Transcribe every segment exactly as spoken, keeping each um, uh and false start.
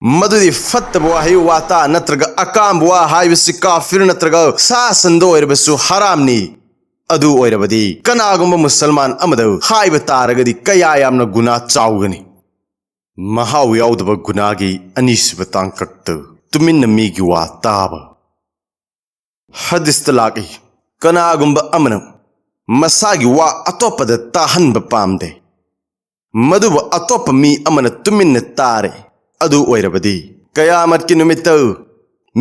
ꯃꯗꯨꯗꯤ ꯐꯠꯇꯕ ꯋꯥꯍꯩ ꯋꯥꯇꯥ ꯅꯠꯇ꯭ꯔꯒ ꯑꯀꯥꯝꯕ ꯋꯥ ꯍꯥꯏꯕꯁꯤ ꯀꯥꯐꯤꯔ ꯅꯠꯇ꯭ꯔꯒ ꯁꯥ ꯁꯟꯗ ꯑꯣꯏꯔꯕꯁꯨ ꯍꯔꯥꯝꯅꯤ꯫ ꯑꯗꯨ ꯑꯣꯏꯔꯕꯗꯤ ꯀꯅꯥꯒꯨꯝꯕ ꯃꯨꯁꯜꯃꯥꯟ ꯑꯃꯗ ꯍꯥꯏꯕ ꯇꯥꯔꯒꯗꯤ ꯀꯌꯥ ꯌꯥꯝꯅ ꯒꯨꯅꯥ ꯆꯥꯎꯒꯅꯤ꯫ ꯃꯍꯥꯎ ꯌꯥꯎꯗꯕ ꯒꯨꯅꯥꯒꯤ ꯑꯅꯤꯁꯨꯕ ꯇꯥꯡꯀꯛꯇ ꯇꯨꯃꯤꯟꯅ ꯃꯤꯒꯤ ꯋꯥ ꯇꯥꯕ꯫ ꯍꯗꯤꯁꯇ ꯂꯥꯛꯏ, ꯀꯅꯥꯒꯨꯝꯕ ꯑꯃꯅ ꯃꯁꯥꯒꯤ ꯋꯥ ꯑꯇꯣꯞꯄꯗ ꯇꯥꯍꯟꯕ ꯄꯥꯝꯗꯦ, ꯃꯗꯨꯕꯨ ꯑꯇꯣꯞꯄ ꯃꯤ ꯑꯃꯅ ꯇꯨꯃꯤꯟꯅ ꯇꯥꯔꯦ, ꯑꯗꯨ ꯑꯣꯏꯔꯕꯗꯤ ꯀꯌꯥꯃꯠꯀꯤ ꯅꯨꯃꯤꯠꯇ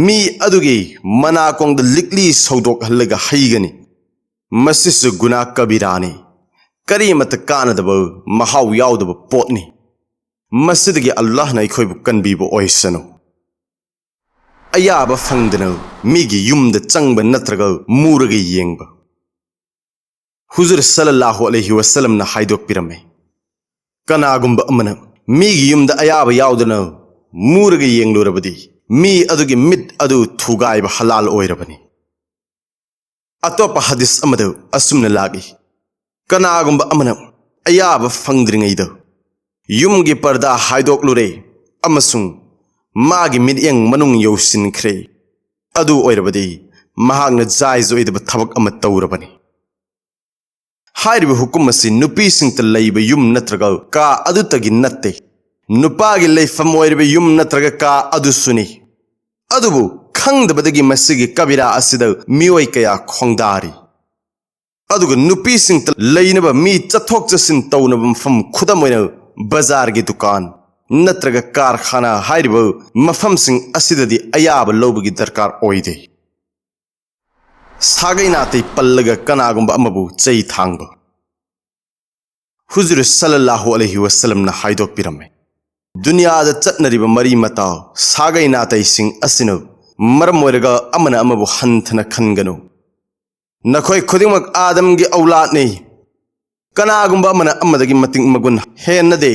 ꯃꯤ ꯑꯗꯨꯒꯤ ꯃꯅꯥꯀꯣꯡꯗ ꯂꯤꯛꯂꯤ ꯁꯧꯗꯣꯛꯍꯜꯂꯒ ꯍꯩꯒꯅꯤ꯫ ꯃꯁꯤꯁꯨ ꯒꯨꯅꯥ ꯀꯕꯤꯔꯥꯅꯤ, ꯀꯔꯤꯃꯠꯇ ꯀꯥꯟꯅꯗꯕ, ꯃꯍꯥꯎ ꯌꯥꯎꯗꯕ ꯄꯣꯠꯅꯤ꯫ ꯃꯁꯤꯗꯒꯤ ꯑꯜꯂꯥꯍꯅ ꯑꯩꯈꯣꯏꯕꯨ ꯀꯟꯕꯤꯕ ꯑꯣꯏꯁꯅꯨ꯫ ꯑꯌꯥꯕ ꯐꯪꯗꯅ ꯃꯤꯒꯤ ꯌꯨꯝꯗ ꯆꯪꯕ ꯅꯠꯇ꯭ꯔꯒ ꯃꯨꯔꯒ ꯌꯦꯡꯕ꯫ ꯍꯨꯖꯨꯔ ꯁꯜꯂꯜꯂꯥꯍꯨ ꯑꯂꯩꯍꯤ ꯋꯁꯜꯂꯝꯅ ꯍꯥꯏꯗꯣꯛꯄꯤꯔꯝꯃꯤ, ꯀꯅꯥꯒꯨꯝꯕ ꯑꯃꯅ ꯃꯤꯒꯤ ꯌꯨꯝꯗ ꯑꯌꯥꯕ ꯌꯥꯎꯗꯅ ꯃꯨꯔꯒ ꯌꯦꯡꯂꯨꯔꯕꯗꯤ ꯃꯤ ꯑꯗꯨꯒꯤ ꯃꯤꯠ ꯑꯗꯨ ꯊꯨꯒꯥꯏꯕ ꯍꯂꯥꯜ ꯑꯣꯏꯔꯕꯅꯤ꯫ ꯑꯇꯣꯞꯄ ꯍꯗꯤꯁ ꯑꯃꯗ ꯑꯁꯨꯝꯅ ꯂꯥꯛꯏ, ꯀꯅꯥꯒꯨꯝꯕ ꯑꯃꯅ ꯑꯌꯥꯕ ꯐꯪꯗ꯭ꯔꯤꯉꯩꯗ ꯌꯨꯝꯒꯤ ꯄꯔꯗꯥ ꯍꯥꯏꯗꯣꯛꯂꯨꯔꯦ ꯑꯃꯁꯨꯡ ꯃꯥꯒꯤ ꯃꯤꯠꯌꯦꯡ ꯃꯅꯨꯡ ꯌꯧꯁꯤꯟꯈ꯭ꯔꯦ, ꯑꯗꯨ ꯑꯣꯏꯔꯕꯗꯤ ꯃꯍꯥꯛꯅ ꯖꯥꯏꯖ ꯑꯣꯏꯗꯕ ꯊꯕꯛ ꯑꯃ ꯇꯧꯔꯕꯅꯤ꯫ ꯍꯥꯏꯔꯤꯕ ꯍꯨꯀꯨꯝ ꯑꯁꯤ ꯅꯨꯄꯤꯁꯤꯡꯇ ꯂꯩꯕ ꯌꯨꯝ ꯅꯠꯇ꯭ꯔꯒ ꯀꯥ ꯑꯗꯨꯇꯒꯤ ꯅꯠꯇꯦ, ꯅꯨꯄꯥꯒꯤ ꯂꯩꯐꯝ ꯑꯣꯏꯔꯤꯕ ꯌꯨꯝ ꯅꯠꯇ꯭ꯔꯒ ꯀꯥ ꯑꯗꯨꯁꯨꯅꯤ꯫ ꯑꯗꯨꯕꯨ ꯈꯪꯗꯕꯗꯒꯤ ꯃꯁꯤꯒꯤ ꯀꯕꯤꯔꯥ ꯑꯁꯤꯗ ꯃꯤꯑꯣꯏ ꯀꯌꯥ ꯈꯣꯡꯗꯥꯔꯤ꯫ ꯑꯗꯨꯒ ꯅꯨꯄꯤꯁꯤꯡꯇ ꯂꯩꯅꯕ ꯃꯤ ꯆꯠꯊꯣꯛ ꯆꯠꯁꯤꯟ ꯇꯧꯅꯕ ꯃꯐꯝ, ꯈꯨꯗꯝ ꯑꯣꯏꯅ ꯕꯖꯥꯔꯒꯤ ꯗꯨꯀꯥꯟ ꯅꯠꯇ꯭ꯔꯒ ꯀꯥꯔꯈꯥꯅꯥ ꯍꯥꯏꯔꯤꯕ ꯃꯐꯝꯁꯤꯡ ꯑꯁꯤꯗꯗꯤ ꯑꯌꯥꯕ ꯂꯧꯕꯒꯤ ꯗꯔꯀꯥꯔ ꯑꯣꯏꯗꯦ꯫ ꯁꯥꯒꯩ ꯅꯥꯇꯩ ꯄꯜꯂꯒ ꯀꯅꯥꯒꯨꯝꯕ ꯑꯃꯕꯨ ꯆꯩ ꯊꯥꯡꯕ꯫ ꯍꯨꯖꯨꯔ ꯁꯜꯂꯜꯂꯥꯍꯨ ꯑꯂꯩꯍꯤ ꯋꯁꯜꯂꯝꯅ ꯍꯥꯏꯗꯣꯛꯄꯤꯔꯝꯃꯤ, ꯗꯨꯅꯤꯌꯥꯗ ꯆꯠꯅꯔꯤꯕ ꯃꯔꯤ ꯃꯇꯥ, ꯁꯥꯒꯩ ꯅꯥꯇꯩꯁꯤꯡ ꯑꯁꯤꯅ ꯃꯔꯝ ꯑꯣꯏꯔꯒ ꯑꯃꯅ ꯑꯃꯕꯨ ꯍꯟꯊꯅ ꯈꯟꯒꯅꯨ꯫ ꯅꯈꯣꯏ ꯈꯨꯗꯤꯡꯃꯛ ꯑꯥꯗꯝꯒꯤ ꯑꯧꯂꯥꯗꯅꯤ꯫ ꯀꯅꯥꯒꯨꯝꯕ ꯑꯃꯅ ꯑꯃꯗꯒꯤ ꯃꯇꯤꯛ ꯃꯒꯨꯟ ꯍꯦꯟꯅꯗꯦ,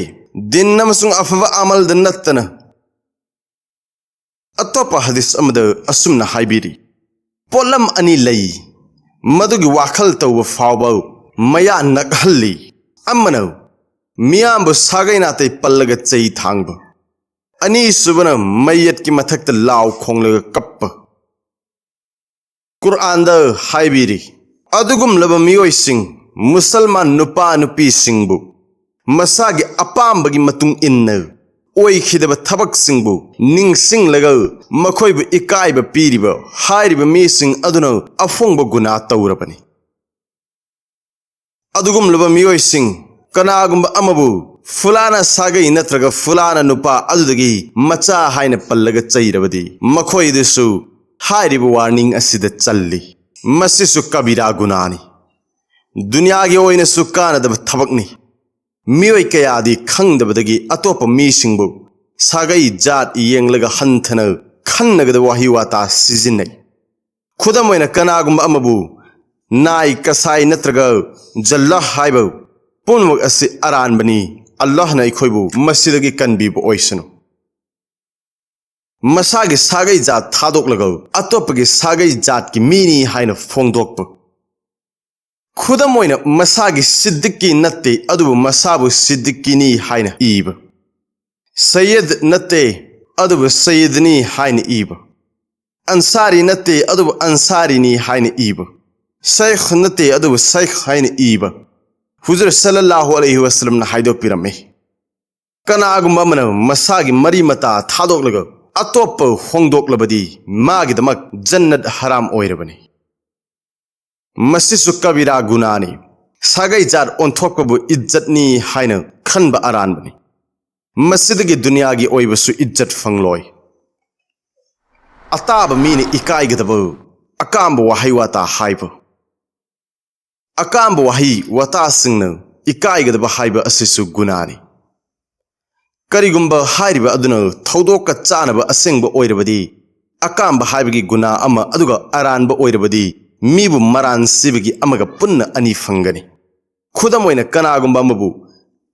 ꯗꯤꯟ ꯑꯃꯁꯨꯡ ꯑꯐꯕ ꯑꯃꯜꯗ ꯅꯠꯇꯅ꯫ ꯑꯇꯣꯞꯄ ꯍꯗꯤꯁ ꯑꯃꯗ ꯑꯁꯨꯝꯅ ꯍꯥꯏꯕꯤꯔꯤ, ꯄꯣꯠꯂꯝ ꯑꯅꯤ ꯂꯩ, ꯃꯗꯨꯒꯤ ꯋꯥꯈꯜ ꯇꯧꯕ ꯐꯥꯎꯕ ꯃꯌꯥ ꯅꯛꯍꯜꯂꯤ꯫ ꯑꯃꯅ ꯃꯤꯌꯥꯝꯕꯨ ꯁꯥꯒꯩ ꯅꯥꯇꯩ ꯄꯜꯂꯒ ꯆꯩ ꯊꯥꯡꯕ, ꯑꯅꯤꯁꯨꯕꯅ ꯃꯩꯌꯦꯠꯀꯤ ꯃꯊꯛꯇ ꯂꯥꯎ ꯈꯣꯡꯂꯒ ꯀꯞꯄ꯫ ꯀꯨꯔꯑꯥꯟꯗ ꯍꯥꯏꯕꯤꯔꯤ, ꯑꯗꯨꯒꯨꯝꯂꯕ ꯃꯤꯑꯣꯏꯁꯤꯡ, ꯃꯨꯁꯜꯃꯥꯟ ꯅꯨꯄꯥ ꯅꯨꯄꯤꯁꯤꯡꯕꯨ ꯃꯁꯥꯒꯤ ꯑꯄꯥꯝꯕꯒꯤ ꯃꯇꯨꯡ ꯏꯟꯅ ꯑꯣꯏꯈꯤꯗꯕ ꯊꯕꯛꯁꯤꯡꯕꯨ ꯅꯤꯡꯁꯤꯡꯂꯒ ꯃꯈꯣꯏꯕꯨ ꯏꯀꯥꯏꯕ ꯄꯤꯔꯤꯕ ꯍꯥꯏꯔꯤꯕ ꯃꯤꯁꯤꯡ ꯑꯗꯨꯅ ꯑꯐꯣꯡꯕ ꯒꯨꯅꯥ ꯇꯧꯔꯕꯅꯤ꯫ ꯑꯗꯨꯒꯨꯝꯂꯕ ꯃꯤꯑꯣꯏꯁꯤꯡ, ꯀꯅꯥꯒꯨꯝꯕ ꯑꯃꯕꯨ ꯐꯨꯂꯥꯅ ꯁꯥꯒꯩ ꯅꯠꯇ꯭ꯔꯒ ꯐꯨꯂꯥꯅ ꯅꯨꯄꯥ ꯑꯗꯨꯗꯒꯤ ꯃꯆꯥ ꯍꯥꯏꯅ ꯄꯜꯂꯒ ꯆꯩꯔꯕꯗꯤ, ꯃꯈꯣꯏꯗꯨꯁꯨ ꯍꯥꯏꯔꯤꯕ ꯋꯥꯔꯅꯤꯡ ꯑꯁꯤꯗ ꯆꯜꯂꯤ꯫ ꯃꯁꯤꯁꯨ ꯀꯕꯤꯔꯥ ꯒꯨꯅꯥꯅꯤ꯫ ꯗꯨꯅꯤꯌꯥꯒꯤ ꯑꯣꯏꯅꯁꯨ ꯀꯥꯟꯅꯗꯕ ꯊꯕꯛꯅꯤ꯫ ꯃꯤꯑꯣꯏ ꯀꯌꯥꯗꯤ ꯈꯪꯗꯕꯗꯒꯤ ꯑꯇꯣꯞꯄ ꯃꯤꯁꯤꯡꯕꯨ ꯁꯥꯒꯩ ꯖꯥꯠ ꯌꯦꯡꯂꯒ ꯍꯟꯊꯅ ꯈꯟꯅꯒꯗꯕ ꯋꯥꯍꯩ ꯋꯥꯇꯥ ꯁꯤꯖꯤꯟꯅꯩ꯫ ꯈꯨꯗꯝ ꯑꯣꯏꯅ, ꯀꯅꯥꯒꯨꯝꯕ ꯑꯃꯕꯨ ꯅꯥꯏ, ꯀꯁꯥꯏ ꯅꯠꯇ꯭ꯔꯒ ꯖꯜꯂꯥꯍ ꯍꯥꯏꯕ ꯄꯨꯝꯅꯃꯛ ꯑꯁꯤ ꯑꯔꯥꯟꯕꯅꯤ꯫ ꯑꯜꯂꯥꯍꯅ ꯑꯩꯈꯣꯏꯕꯨ ꯃꯁꯤꯗꯒꯤ ꯀꯟꯕꯤꯕ ꯑꯣꯏꯁꯅꯨ꯫ ꯃꯁꯥꯒꯤ ꯁꯥꯒꯩ ꯖꯥꯠ ꯊꯥꯗꯣꯛꯂꯒ ꯑꯇꯣꯞꯄꯒꯤ ꯁꯥꯒꯩ ꯖꯥꯠꯀꯤ ꯃꯤꯅꯤ ꯍꯥꯏꯅ ꯐꯣꯡꯗꯣꯛꯄ꯫ ꯈꯨꯗꯝ ꯑꯣꯏꯅ, ꯃꯁꯥꯒꯤ ꯁꯤꯗꯤꯛꯀꯤ ꯅꯠꯇꯦ ꯑꯗꯨꯕꯨ ꯃꯁꯥꯕꯨ ꯁꯤꯗꯤꯛꯀꯤꯅꯤ ꯍꯥꯏꯅ ꯏꯕ꯫ ꯁꯌꯤꯗ ꯅꯠꯇꯦ ꯑꯗꯨꯕꯨ ꯁꯌꯤꯗꯅꯤ ꯍꯥꯏꯅ ꯏꯕ꯫ ꯑꯟꯁꯥꯔꯤ ꯅꯠꯇꯦ ꯑꯗꯨꯕꯨ ꯑꯟꯁꯥꯔꯤꯅꯤ ꯍꯥꯏꯅ ꯏꯕ꯫ ꯁꯩꯈ ꯅꯠꯇꯦ ꯑꯗꯨꯕꯨ ꯁꯩꯈ ꯍꯥꯏꯅ ꯏꯕ꯫ ꯍꯨꯖꯨꯔ ꯁꯜꯂꯜꯂꯥꯍꯨ ꯑꯂꯩꯍꯤ ꯋꯁꯜꯂꯝꯅ ꯍꯥꯏꯗꯣꯛꯄꯤꯔꯝꯃꯤ, ꯀꯅꯥꯒꯨꯝꯕ ꯑꯃꯅ ꯃꯁꯥꯒꯤ ꯃꯔꯤ ꯃꯇꯥ ꯊꯥꯗꯣꯛꯂꯒ ꯑꯇꯣꯞꯄ ꯍꯣꯡꯗꯣꯛꯂꯕꯗꯤ ꯃꯥꯒꯤꯗꯃꯛ ꯖꯟꯅꯠ ꯍꯔꯥꯝ ꯑꯣꯏꯔꯕꯅꯤ꯫ ꯃꯁꯤꯁꯨ ꯀꯕꯤꯔꯥ ꯒꯨꯅꯥꯅꯤ꯫ ꯁꯥꯒꯩ ꯖꯥꯠ ꯑꯣꯟꯊꯣꯛꯄꯕꯨ ꯏꯖꯠꯅꯤ ꯍꯥꯏꯅ ꯈꯟꯕ ꯑꯔꯥꯟꯕꯅꯤ꯫ ꯃꯁꯤꯗꯒꯤ ꯗꯨꯅꯤꯌꯥꯒꯤ ꯑꯣꯏꯕꯁꯨ ꯏꯖꯠ ꯐꯪꯂꯣꯏ꯫ ꯑꯇꯥꯕ ꯃꯤꯅ ꯏꯀꯥꯏꯒꯗꯕ ꯑꯀꯥꯝꯕ ꯋꯥꯍꯩ ꯋꯥꯇꯥ ꯍꯥꯏꯕ꯫ ꯑꯀꯥꯝꯕ ꯋꯥꯍꯩ ꯋꯥꯇꯥꯁꯤꯡꯅ ꯏꯀꯥꯏꯒꯗꯕ ꯍꯥꯏꯕ ꯑꯁꯤꯁꯨ ꯒꯨꯅꯥꯅꯤ꯫ ꯀꯔꯤꯒꯨꯝꯕ ꯍꯥꯏꯔꯤꯕ ꯑꯗꯨꯅ ꯊꯧꯗꯣꯛꯀ ꯆꯥꯅꯕ ꯑꯁꯦꯡꯕ ꯑꯣꯏꯔꯕꯗꯤ, ꯑꯀꯥꯝꯕ ꯍꯥꯏꯕꯒꯤ ꯒꯨꯅꯥ ꯑꯃ, ꯑꯗꯨꯒ ꯑꯔꯥꯟꯕ ꯑꯣꯏꯔꯕꯗꯤ ꯃꯤꯕꯨ ꯃꯔꯥꯟ ꯁꯤꯕꯒꯤ ꯑꯃꯒ ꯄꯨꯟꯅ ꯑꯅꯤ ꯐꯪꯒꯅꯤ꯫ ꯈꯨꯗꯝ ꯑꯣꯏꯅ, ꯀꯅꯥꯒꯨꯝꯕ ꯑꯃꯕꯨ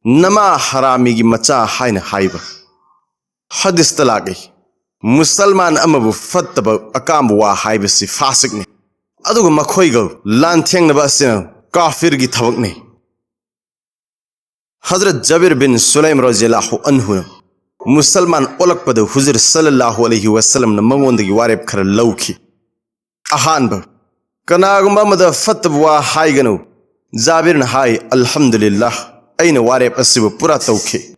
ꯅꯃꯥ ꯍꯔꯥꯃꯤꯒꯤ ꯃꯆꯥ ꯍꯥꯏꯅ ꯍꯥꯏꯕ꯫ ꯍꯗꯤꯁꯇ ꯂꯥꯛꯏ, ꯃꯨꯁꯜꯃꯥꯟ ꯑꯃꯕꯨ ꯐꯠꯇꯕ ꯑꯀꯥꯝꯕ ꯋꯥ ꯍꯥꯏꯕꯁꯤ ꯐꯥꯁꯤꯛꯅꯤ, ꯑꯗꯨꯒ ꯃꯈꯣꯏꯒ ꯂꯥꯟꯊꯦꯡꯅꯕ ꯑꯁꯤꯅ ꯀꯥꯐꯤꯔꯒꯤ ꯊꯕꯛꯅꯤ꯫ ꯍꯖꯔꯠ ꯖꯕꯤꯔ ꯕꯤꯟ ꯁꯨꯂꯩꯝ ꯔꯖꯤꯌꯜꯂꯥꯍꯨ ꯑꯟꯍꯨꯅ ꯃꯨꯁꯜꯃꯥꯟ ꯑꯣꯜꯂꯛꯄꯗ ꯍꯨꯖꯨꯔ ꯁꯜꯂꯜꯂꯥꯍꯨ ꯑꯂꯩꯍꯤ ꯋꯥꯁꯜꯂꯝꯅ ꯃꯉꯣꯟꯗꯒꯤ ꯋꯥꯔꯦꯞ ꯈꯔ ꯂꯧꯈꯤ꯫ ꯑꯍꯥꯟꯕ, ꯀꯅꯥꯒꯨꯝꯕ ꯑꯃꯗ ꯐꯠꯇꯕ ꯋꯥ ꯍꯥꯏꯒꯅꯨ꯫ ꯖꯥꯕꯤꯔꯅ ꯍꯥꯏ, "ꯑꯜꯍꯝꯗꯨꯂꯤꯜꯂꯥꯍ, ꯑꯩꯅ ꯋꯥꯔꯦꯞ ꯑꯁꯤꯕꯨ ꯄꯨꯔꯥ ꯇꯧꯈꯤ꯫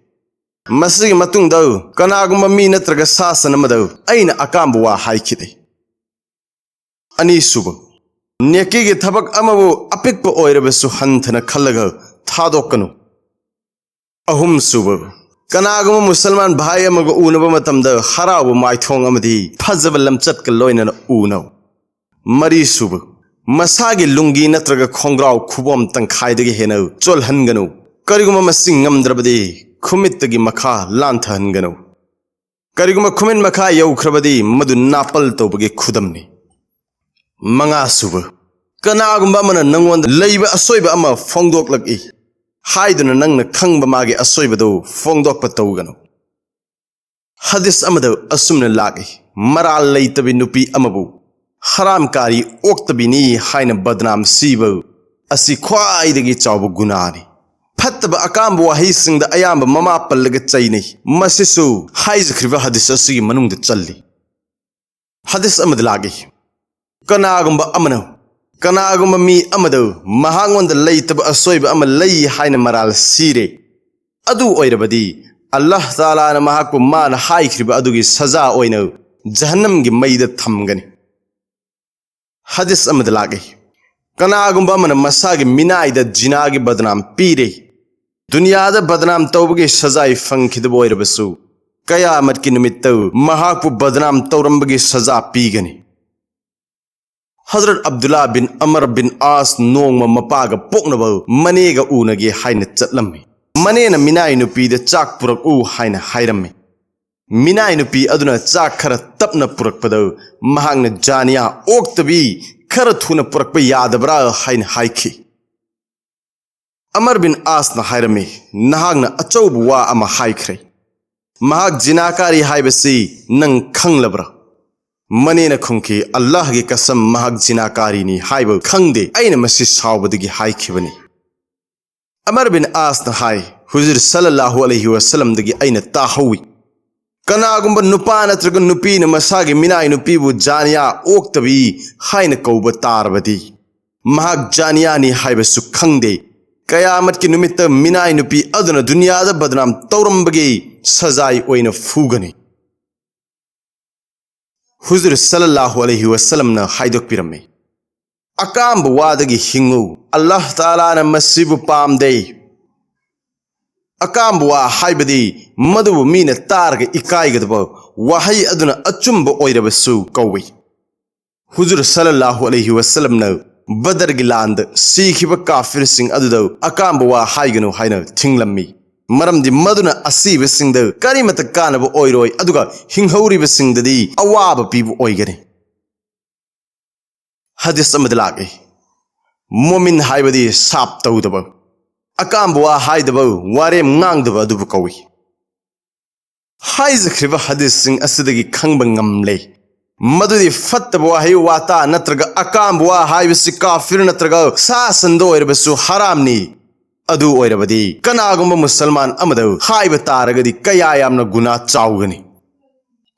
ꯃꯁꯤꯒꯤ ꯃꯇꯨꯡꯗ ꯀꯅꯥꯒꯨꯝꯕ ꯃꯤ ꯅꯠꯇ꯭ꯔꯒ ꯁꯥ ꯁꯟ ꯑꯃꯗ ꯑꯩꯅ ꯑꯀꯥꯝꯕ ꯋꯥ ꯍꯥꯏꯈꯤꯗꯦ"꯫ ꯑꯅꯤꯁꯨꯕ, ꯅꯦꯀꯤꯒꯤ ꯊꯕꯛ ꯑꯃꯕꯨ ꯑꯄꯤꯛꯄ ꯑꯣꯏꯔꯕꯁꯨ ꯍꯟꯊꯅ ꯈꯜꯂꯒ ꯊꯥꯗꯣꯛꯀꯅꯨ꯫ ꯑꯍꯨꯝꯁꯨꯕ, ꯀꯅꯥꯒꯨꯝꯕ ꯃꯨꯁꯜꯃꯥꯟ ꯚꯥꯏ ꯑꯃꯒ ꯎꯅꯕ ꯃꯇꯝꯗ ꯍꯔꯥꯎꯕ ꯃꯥꯏꯊꯣꯡ ꯑꯃꯗꯤ ꯐꯖꯕ ꯂꯝꯆꯠꯀ ꯂꯣꯏꯅꯅ ꯎꯅꯧ꯫ ꯃꯔꯤꯁꯨꯕ, ꯃꯁꯥꯒꯤ ꯂꯨꯡꯒꯤ ꯅꯠꯇ꯭ꯔꯒ ꯈꯣꯡꯒ꯭ꯔꯥꯎ ꯈꯨꯕꯣꯝ ꯇꯪꯈꯥꯏꯗꯒꯤ ꯍꯦꯟꯅ ꯆꯣꯜꯍꯟꯒꯅꯨ꯫ ꯀꯔꯤꯒꯨꯝꯕ ꯃꯁꯤ ꯉꯝꯗ꯭ꯔꯕꯗꯤ ꯈꯨꯃꯤꯠꯇꯒꯤ ꯃꯈꯥ ꯂꯥꯟꯊꯍꯟꯒꯅꯨ꯫ ꯀꯔꯤꯒꯨꯝꯕ ꯈꯨꯃꯤꯠ ꯃꯈꯥ ꯌꯧꯈ꯭ꯔꯕꯗꯤ ꯃꯗꯨ ꯅꯥꯄꯜ ꯇꯧꯕꯒꯤ ꯈꯨꯗꯝꯅꯤ꯫ ꯃꯉꯥꯁꯨꯕ, ꯀꯅꯥꯒꯨꯝꯕ ꯑꯃꯅ ꯅꯪꯉꯣꯟꯗ ꯂꯩꯕ ꯑꯁꯣꯏꯕ ꯑꯃ ꯐꯣꯡꯗꯣꯛꯂꯛꯏ ꯍꯥꯏꯗꯨꯅ ꯅꯪꯅ ꯈꯪꯕ ꯃꯥꯒꯤ ꯑꯁꯣꯏꯕꯗꯨ ꯐꯣꯡꯗꯣꯛꯄ ꯇꯧꯒꯅꯨ꯫ ꯍꯗꯤꯁ ꯑꯃꯗ ꯑꯁꯨꯝꯅ ꯂꯥꯛꯏ, ꯃꯔꯥꯜ ꯂꯩꯇꯕꯤ ꯅꯨꯄꯤ ꯑꯃꯕꯨ ꯍꯔꯥꯝꯀꯥꯔꯤ ꯑꯣꯛꯇꯕꯤꯅꯤ ꯍꯥꯏꯅ ꯕꯗꯅꯥꯝ ꯁꯤꯕ ꯑꯁꯤ ꯈ꯭ꯋꯥꯏꯗꯒꯤ ꯆꯥꯎꯕ ꯒꯨꯅꯥꯅꯤ꯫ ꯐꯠꯇꯕ ꯑꯀꯥꯝꯕ ꯋꯥꯍꯩꯁꯤꯡꯗ ꯑꯌꯥꯝꯕ ꯃꯃꯥ ꯄꯜꯂꯒ ꯆꯩꯅꯩ꯫ ꯃꯁꯤꯁꯨ ꯍꯥꯏꯖꯈ꯭ꯔꯤꯕ ꯍꯗꯤꯁ ꯑꯁꯤꯒꯤ ꯃꯅꯨꯡꯗ ꯆꯜꯂꯤ꯫ ꯍꯗꯤꯁ ꯑꯃꯗ ꯂꯥꯛꯏ, ꯀꯅꯥꯒꯨꯝꯕ ꯑꯃꯅ ꯀꯅꯥꯒꯨꯝꯕ ꯃꯤ ꯑꯃꯗ ꯃꯍꯥꯛꯉꯣꯟꯗ ꯂꯩꯇꯕ ꯑꯁꯣꯏꯕ ꯑꯃ ꯂꯩ ꯍꯥꯏꯅ ꯃꯔꯥꯜ ꯁꯤꯔꯦ, ꯑꯗꯨ ꯑꯣꯏꯔꯕꯗꯤ ꯑꯜꯂꯥꯍ ꯇꯥꯂꯥꯅ ꯃꯍꯥꯛꯄꯨ ꯃꯥꯅ ꯍꯥꯏꯈ꯭ꯔꯤꯕ ꯑꯗꯨꯒꯤ ꯁꯖꯥ ꯑꯣꯏꯅ ꯖꯍꯟꯅꯝꯒꯤ ꯃꯩꯗ ꯊꯝꯒꯅꯤ꯫ ꯍꯗꯤꯁ ꯑꯃꯗ ꯂꯥꯛꯏ, ꯀꯅꯥꯒꯨꯝꯕ ꯑꯃꯅ ꯃꯁꯥꯒꯤ ꯃꯤꯅꯥꯏꯗ ꯖꯤꯅꯥꯒꯤ ꯕꯗꯅꯥꯝ ꯄꯤꯔꯦ, ꯗꯨꯅꯤꯌꯥꯗ ꯕꯗꯅꯥꯝ ꯇꯧꯕꯒꯤ ꯁꯖꯥꯏ ꯐꯪꯈꯤꯗꯕ ꯑꯣꯏꯔꯕꯁꯨ, ꯀꯌꯥꯃꯠꯀꯤ ꯅꯨꯃꯤꯠꯇ ꯃꯍꯥꯛꯄꯨ ꯕꯗꯅꯥꯝ ꯇꯧꯔꯝꯕꯒꯤ ꯁꯖꯥ ꯄꯤꯒꯅꯤ꯫ ꯍꯖꯔꯠ ꯑꯕꯗꯨꯜꯂꯥ ꯕꯤꯟ ꯑꯃꯔ ꯕꯤꯟ ꯑꯥꯁ ꯅꯣꯡꯃ ꯃꯄꯥꯒ ꯄꯣꯛꯅꯕ ꯃꯅꯦꯒ ꯎꯅꯒꯦ ꯍꯥꯏꯅ ꯆꯠꯂꯝꯃꯤ꯫ ꯃꯅꯦꯅ ꯃꯤꯅꯥꯏ ꯅꯨꯄꯤꯗ ꯆꯥꯛ ꯄꯨꯔꯛꯎ ꯍꯥꯏꯅ ꯍꯥꯏꯔꯝꯃꯤ꯫ ꯃꯤꯅꯥꯏ ꯅꯨꯄꯤ ꯑꯗꯨꯅ ꯆꯥꯛ ꯈꯔ ꯇꯞꯅ ꯄꯨꯔꯛꯄꯗ ꯃꯍꯥꯛꯅ ꯖꯥꯅꯤꯌꯥ ꯑꯣꯛꯇꯕꯤ ꯈꯔ ꯊꯨꯅ ꯄꯨꯔꯛꯄ ꯌꯥꯗꯕ꯭ꯔꯥ ꯍꯥꯏꯅ ꯍꯥꯏꯈꯤ꯫ ꯑꯃꯔ ꯕꯤꯟ ꯑꯥꯁꯅ ꯍꯥꯏꯔꯝꯃꯤ, "ꯅꯍꯥꯛꯅ ꯑꯆꯧꯕ ꯋꯥ ꯑꯃ ꯍꯥꯏꯈ꯭ꯔꯦ꯫ ꯃꯍꯥꯛ ꯖꯤꯅꯥꯀꯥꯔꯤ ꯍꯥꯏꯕꯁꯤ ꯅꯪ ꯈꯪꯂꯕ꯭ꯔꯥ?" ꯃꯅꯦꯅ ꯈꯨꯝꯈꯤ, "ꯑꯜꯂꯥꯍꯒꯤ ꯀꯁꯝ, ꯃꯍꯥꯛ ꯖꯤꯅꯥꯀꯥꯔꯤꯅꯤ ꯍꯥꯏꯕ ꯈꯪꯗꯦ꯫ ꯑꯩꯅ ꯃꯁꯤ ꯁꯥꯎꯕꯗꯒꯤ ꯍꯥꯏꯈꯤꯕꯅꯤ"꯫ ꯑꯃꯔ ꯕꯤꯟ ꯑꯥꯁꯅ ꯍꯥꯏ, "ꯍꯨꯖꯨꯔ ꯁꯜꯂꯜꯂꯥꯍꯨ ꯑꯂꯩꯍꯤ ꯋꯥꯁꯜꯂꯝꯗꯒꯤ ꯑꯩꯅ ꯇꯥꯍꯧꯏ, ꯀꯅꯥꯒꯨꯝꯕ ꯅꯨꯄꯥ ꯅꯠꯇ꯭ꯔꯒ ꯅꯨꯄꯤꯅ ꯃꯁꯥꯒꯤ ꯃꯤꯅꯥꯏ ꯅꯨꯄꯤꯕꯨ ꯖꯥꯅꯤꯌꯥ, ꯑꯣꯛꯇꯕꯤ, ꯍꯥꯏꯅ ꯀꯧꯕ ꯇꯥꯔꯕꯗꯤ, ꯃꯍꯥꯛ ꯖꯥꯅꯤꯌꯥꯅꯤ ꯍꯥꯏꯕꯁꯨ ꯈꯪꯗꯦ, ꯀꯌꯥꯃꯠꯀꯤ ꯅꯨꯃꯤꯠꯇ ꯃꯤꯅꯥꯏ ꯅꯨꯄꯤ ꯑꯗꯨꯅ ꯗꯨꯅꯤꯌꯥꯗ ꯕꯗꯅꯥꯝ ꯇꯧꯔꯝꯕꯒꯤ ꯁꯖꯥꯏ ꯑꯣꯏꯅ ꯐꯨꯒꯅꯤ꯫ ꯍꯨꯖꯨꯔ ꯁꯜꯂꯜꯂꯥꯍꯨ ꯑꯂꯩꯍꯤ ꯋꯁꯜꯂꯝꯅ ꯍꯥꯏꯗꯣꯛꯄꯤꯔꯝꯃꯤ, "ꯑꯀꯥꯝꯕ ꯋꯥꯗꯒꯤ ꯍꯤꯡꯉꯨ, ꯑꯜꯂꯥꯍ ꯇꯥꯂꯥꯅ ꯃꯁꯤꯕꯨ ꯄꯥꯝꯗꯦ"꯫ ꯑꯀꯥꯝꯕ ꯋꯥ ꯍꯥꯏꯕꯗꯤ ꯃꯗꯨꯕꯨ ꯃꯤꯅ ꯇꯥꯔꯒ ꯏꯀꯥꯏꯒꯗꯕ ꯋꯥꯍꯩ ꯑꯗꯨꯅ ꯑꯆꯨꯝꯕ ꯑꯣꯏꯔꯕꯁꯨ ꯀꯧꯏ꯫ ꯍꯨꯖꯨꯔ ꯁꯜꯂꯜꯂꯥꯍꯨ ꯑꯂꯩꯍꯤ ꯋꯁꯜꯂꯝꯅ ꯕꯗꯔꯒꯤ ꯂꯥꯟꯗ ꯁꯤꯈꯤꯕ ꯀꯥꯐꯤꯔꯁꯤꯡ ꯑꯗꯨꯗ ꯑꯀꯥꯝꯕ ꯋꯥ ꯍꯥꯏꯒꯅꯨ ꯍꯥꯏꯅ ꯊꯤꯡꯂꯝꯃꯤ, ꯃꯔꯝꯗꯤ ꯃꯗꯨꯅ ꯑꯁꯤꯕꯁꯤꯡꯗ ꯀꯔꯤꯃꯠꯇ ꯀꯥꯟꯅꯕ ꯑꯣꯏꯔꯣꯏ, ꯑꯗꯨꯒ ꯍꯤꯡꯍꯧꯔꯤꯕꯁꯤꯡꯗꯗꯤ ꯑꯋꯥꯕ ꯄꯤꯕ ꯑꯣꯏꯒꯅꯤ꯫ ꯍꯗꯤꯁ ꯑꯃꯗ ꯂꯥꯛꯏ, ꯃꯣꯃꯤꯟ ꯍꯥꯏꯕꯗꯤ ꯁꯥꯞ ꯇꯧꯗꯕ, ꯑꯀꯥꯝꯕ ꯋꯥ ꯍꯥꯏꯗꯕ, ꯋꯥꯔꯦꯝ ꯉꯥꯡꯗꯕ ꯑꯗꯨꯕꯨ ꯀꯧꯏ꯫ ꯍꯥꯏꯖꯈ꯭ꯔꯤꯕ ꯍꯗꯤꯁꯁꯤꯡ ꯑꯁꯤꯗꯒꯤ ꯈꯪꯕ ꯉꯝꯂꯦ ꯃꯗꯨꯗꯤ ꯐꯠꯇꯕ ꯋꯥꯍꯩ ꯋꯥꯇꯥ ꯅꯠꯇ꯭ꯔꯒ ꯑꯀꯥꯝꯕ ꯋꯥ ꯍꯥꯏꯕꯁꯤ ꯀꯥꯐꯤꯔ ꯅꯠꯇ꯭ꯔꯒ ꯁꯥ ꯁꯟꯗ ꯑꯣꯏꯔꯕꯁꯨ ꯍꯔꯥꯝꯅꯤ꯫ ꯑꯗꯨ ꯑꯣꯏꯔꯕꯗꯤ ꯀꯅꯥꯒꯨꯝꯕ ꯃꯨꯁꯜꯃꯥꯟ ꯑꯃꯗ ꯍꯥꯏꯕ ꯇꯥꯔꯒꯗꯤ ꯀꯌꯥ ꯌꯥꯝꯅ ꯒꯨꯅꯥ ꯆꯥꯎꯒꯅꯤ꯫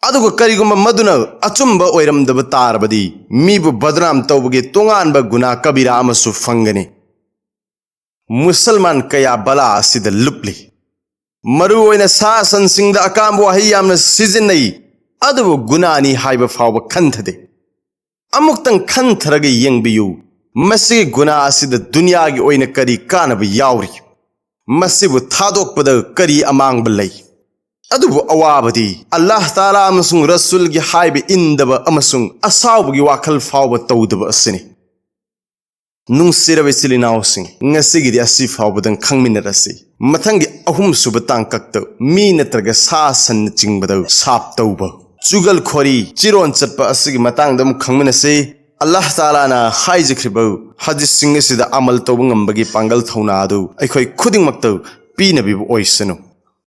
ꯑꯗꯨꯒ ꯀꯔꯤꯒꯨꯝꯕ ꯃꯗꯨꯅ ꯑꯆꯨꯝꯕ ꯑꯣꯏꯔꯝꯗꯕ ꯇꯥꯔꯕꯗꯤ ꯃꯤꯕꯨ ꯕꯗꯅꯥꯝ ꯇꯧꯕꯒꯤ ꯇꯣꯉꯥꯟꯕ ꯒꯨꯅꯥ ꯀꯕꯤꯔꯥ ꯑꯃꯁꯨ ꯐꯪꯒꯅꯤ꯫ ꯃꯨꯁꯜꯃꯥꯟ ꯀꯌꯥ ꯕꯂꯥ ꯑꯁꯤꯗ ꯂꯨꯞꯂꯤ꯫ ꯃꯔꯨꯑꯣꯏꯅ ꯁꯥ ꯁꯟꯁꯤꯡꯗ ꯑꯀꯥꯝꯕ ꯋꯥꯍꯩ ꯌꯥꯝꯅ ꯁꯤꯖꯤꯟꯅꯩ, ꯑꯗꯨꯕꯨ ꯒꯨꯅꯥꯅꯤ ꯍꯥꯏꯕ ꯐꯥꯎꯕ ꯈꯟꯊꯗꯦ꯫ ꯑꯃꯨꯛꯇꯪ ꯈꯟꯊꯔꯒ ꯌꯦꯡꯕꯤꯌꯨ, ꯃꯁꯤꯒꯤ ꯒꯨꯅꯥ ꯑꯁꯤꯗ ꯗꯨꯅꯤꯌꯥꯒꯤ ꯑꯣꯏꯅ ꯀꯔꯤ ꯀꯥꯟꯅꯕ ꯌꯥꯎꯔꯤ? ꯃꯁꯤꯕꯨ ꯊꯥꯗꯣꯛꯄꯗ ꯀꯔꯤ ꯑꯃꯥꯡꯕ ꯂꯩ? ꯑꯗꯨꯕꯨ ꯑꯋꯥꯕꯗꯤ ꯑꯜꯂꯥꯍ ꯇꯥꯂꯥ ꯑꯃꯁꯨꯡ ꯔꯁꯨꯜꯒꯤ ꯍꯥꯏꯕ ꯏꯟꯗꯕ ꯑꯃꯁꯨꯡ ꯑꯁꯥꯎꯕꯒꯤ ꯋꯥꯈꯜ ꯐꯥꯎꯕ ꯇꯧꯗꯕ ꯑꯁꯤꯅꯤ꯫ ꯅꯨꯡꯁꯤꯔꯕ ꯏꯆꯤꯜ ꯏꯅꯥꯎꯁꯤꯡ, ꯉꯁꯤꯒꯤꯗꯤ ꯑꯁꯤ ꯐꯥꯎꯕꯗꯪ ꯈꯪꯃꯤꯟꯅꯔꯁꯤ꯫ ꯃꯊꯪꯒꯤ ꯑꯍꯨꯝꯁꯨꯕ ꯇꯥꯡꯀꯛꯇ ꯃꯤ ꯅꯠꯇ꯭ꯔꯒ ꯁꯥ ꯁꯟꯅꯆꯤꯡꯕꯗ ꯁꯥꯞ ꯇꯧꯕ, ꯆꯨꯒꯜꯈꯣꯔꯤ, ꯆꯤꯔꯣꯟ ꯆꯠꯄ ꯑꯁꯤꯒꯤ ꯃꯇꯥꯡꯗ ꯑꯃꯨꯛ ꯈꯪꯃꯤꯟꯅꯁꯤ꯫ ꯑꯜꯂꯥꯍ ꯇꯥꯂꯥꯅ ꯍꯥꯏꯖꯈ꯭ꯔꯤꯕ ꯍꯗꯤꯁꯁꯤꯡ ꯑꯁꯤꯗ ꯑꯃꯜ ꯇꯧꯕ ꯉꯝꯕꯒꯤ ꯄꯥꯡꯒꯜ ꯊꯧꯅꯥ ꯑꯗꯨ ꯑꯩꯈꯣꯏ ꯈꯨꯗꯤꯡꯃꯛꯇ ꯄꯤꯅꯕꯤꯕ ꯑꯣꯏꯁꯅꯨ꯫